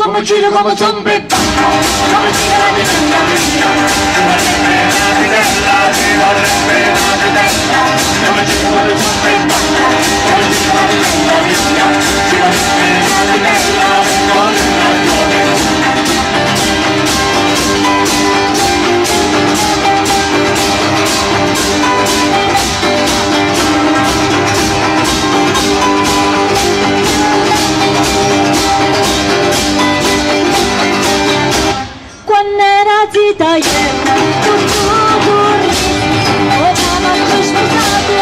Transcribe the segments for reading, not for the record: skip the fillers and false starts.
Comme giro comme zompo e ballo Comme giro la bella mia Ci vorrebbe una bella, ci vorrebbe una bella Come giro come zompo e ballo Come giro la bella mia Ci vorrebbe una bella con la gioventù. Quann'era zita je cu tu durmisti, ora m'aggio spusato,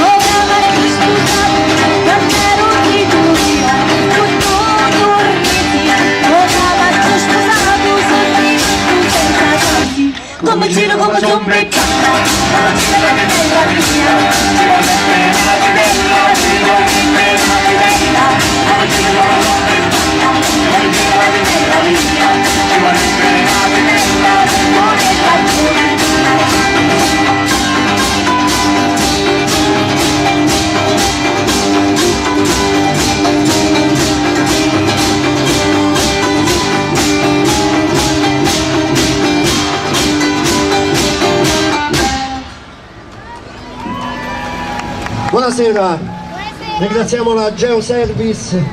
ora m'aggio spusato. Quann'ero zito io, cu tu durmisti, ora m'aggio spusato, so' rimasto senza così. Comme giro, comme zompo e ballo, come gira la bella mia, ci vorrebbe una bella, ci vorrebbe una bella, come gira come zompo e balla, come gira la bella mia, ci vorrebbe una bella con la gioventù. Buonasera, ringraziamo la Geoservice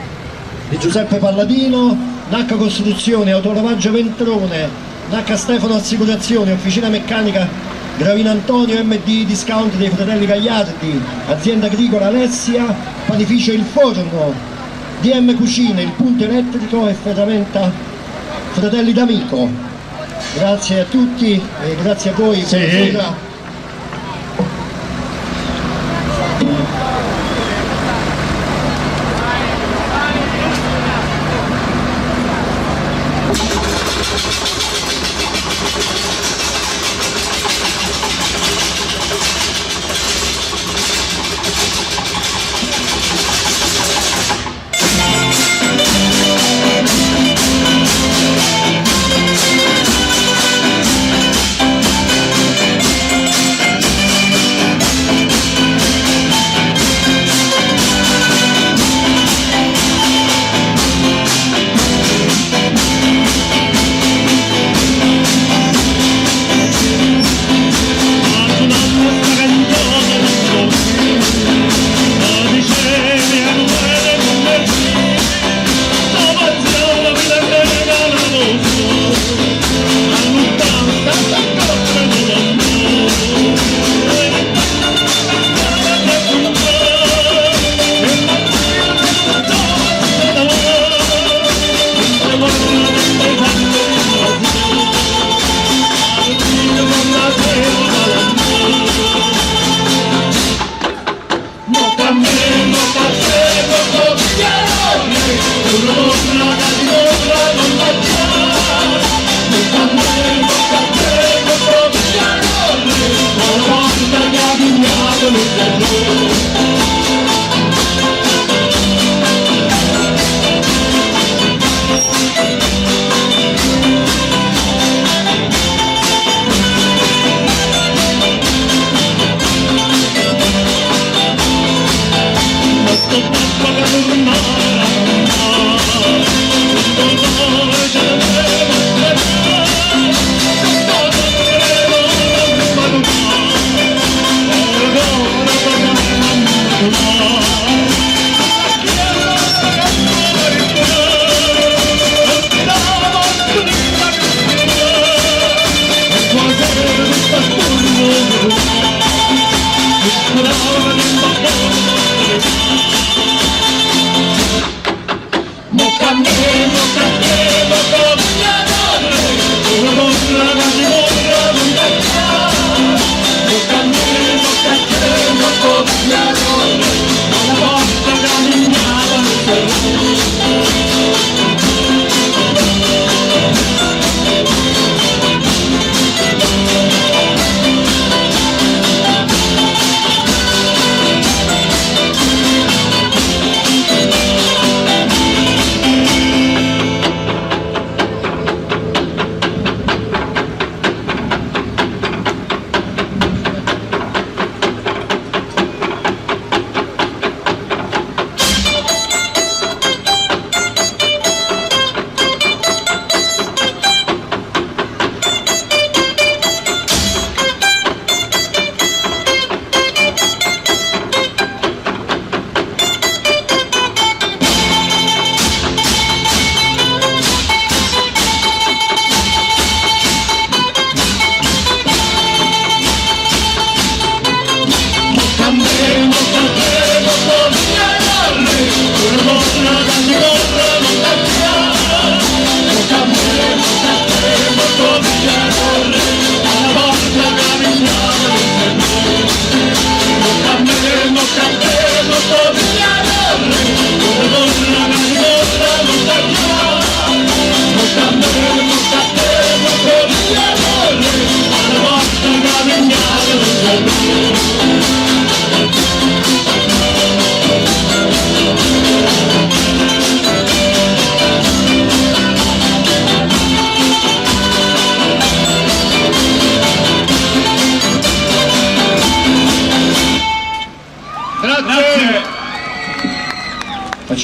di Giuseppe Palladino, NH Costruzioni, Autolavaggio Ventrone, NH Stefano Assicurazioni, Officina Meccanica Gravina Antonio, MD Discount dei Fratelli Gagliardi, Azienda Agricola Alessia, Panificio Il Forno, DM Cucine, Il Punto Elettrico e Ferramenta Fratelli D'Amico. Grazie a tutti e grazie a voi. Sì. Buonasera.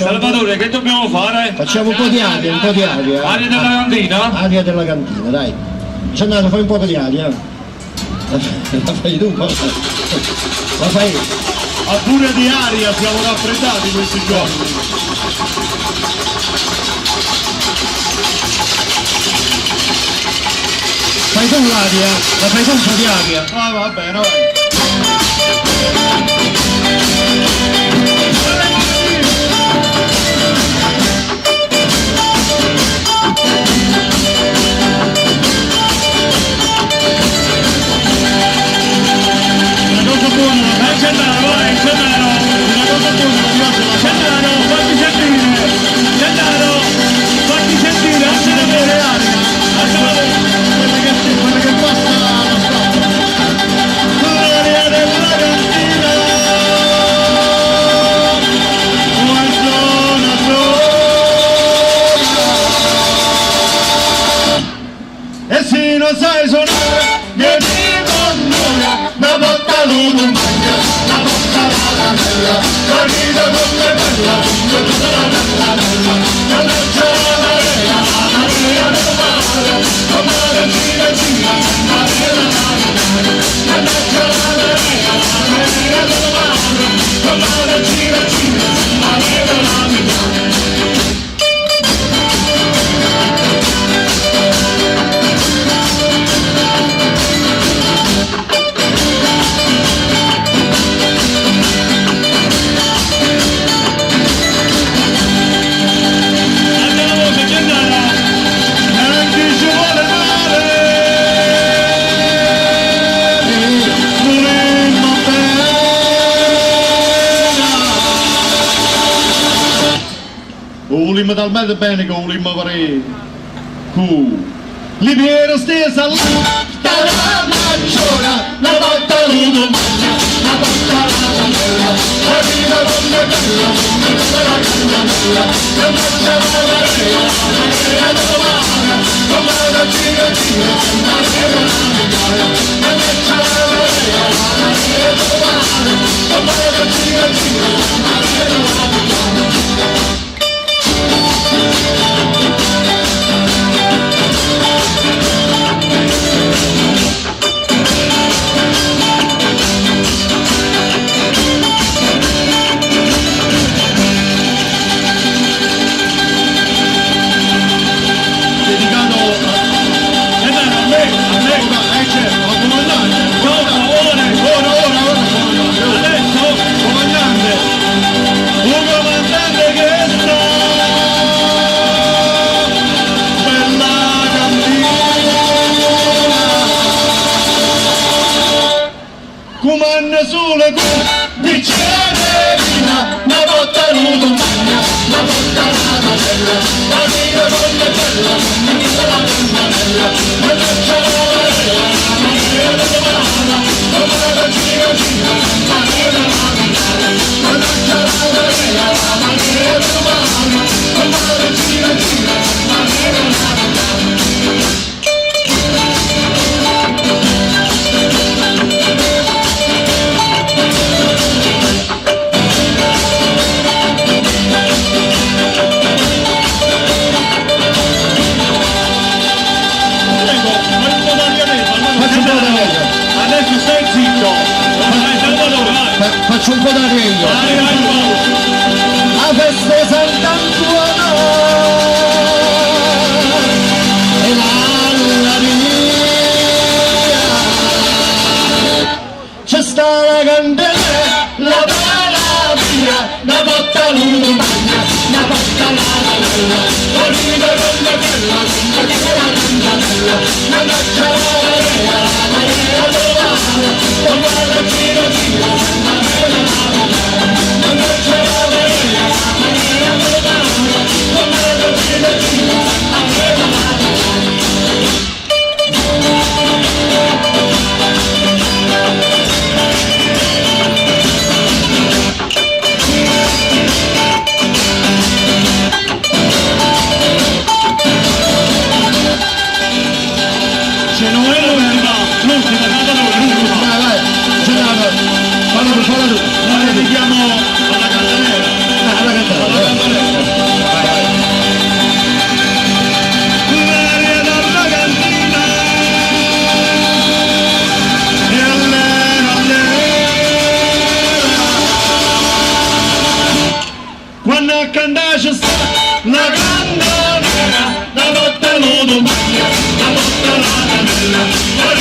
Facciamo un po', Salvatore, che dobbiamo fare? facciamo un po' di aria, un po' di aria. Aria della cantina? Aria della cantina, dai. Gennaro, fai un po' di aria. La fai tu un po'. La fai. A pure di aria siamo raffreddati questi giorni. Fai tu l'aria, la fai tu un po' di aria. Ah, va bene, vai. Una cosa buona, Vai Gennaro, vai Gennaro! una cosa buona, mi piace la Gennaro, fatti sentire! Gennaro, fatti sentire, alza la voce! Alza la voce! quella che, quella che passa la strada. L'aria della cantina, una zona sola. E se non sai suonare, vieni con noi, una volta l'uno mangia, una volta la lamella, la vita come bella, come tutta la bella bella, la lancia la marea, la marea del mare, come la gira gira, la marea la marea, la lancia la marea, la marea del mare, come la gira gira, la marea la marea. Alza la voce, Gennaro! Neanche ci vuole male, volemmo bene. Volemmo talmente bene che volemmo fare cu. Liviero stesa là, la maggiora, la volta l'uno mangia, la volta la lamella, la vita non è bella, come tutta la campanella, la mangia la marea, la marea del mare, come la gira gira, la marea la marea, la mangia la marea, la marea del mare, come la gira gira, la marea la marea. Dedicato a... Gennaro, a me, a me! Eh certo, al comandante! No, ora, Ora, ora, ora, comandante! adesso! Comandante! Un comandante che sta per la cantina! Comanda solo con Dice una volta l'uno magna, una volta la novella, la vita non è bella, mi dice la campanella, ma non c'è la marea, la marea della mare, come la gira gira, la marea della mare, ma non c'è la marea, la marea della mare, come la gira gira, la marea della mare. Prego, fai un po' d'aria te, Salvatore. Faccio un po' d'aria. Adesso stai zitto! Vai, Salvatore, vai! Faccio un po' d'aria io. Vai, vai, vai! A festa Sant'Antuono e la via c'è sta la candela, la bella via, una volta l'uno magna, una volta la lamella, la vita con la bella, la vita la campanella, la mangia la marea, la marea del mare, come la gira gira, la marea la marea, la mangia la marea, la marea del mare, come la gira gira, la marea la marea. Ce n'è l'ultima, l'ultima, Salvatore, l'ultima! Vai, vai, Gennaro, fallo tu, fallo tu. La dedichiamo alla Cantanera. Alla cantata, vai. Bella.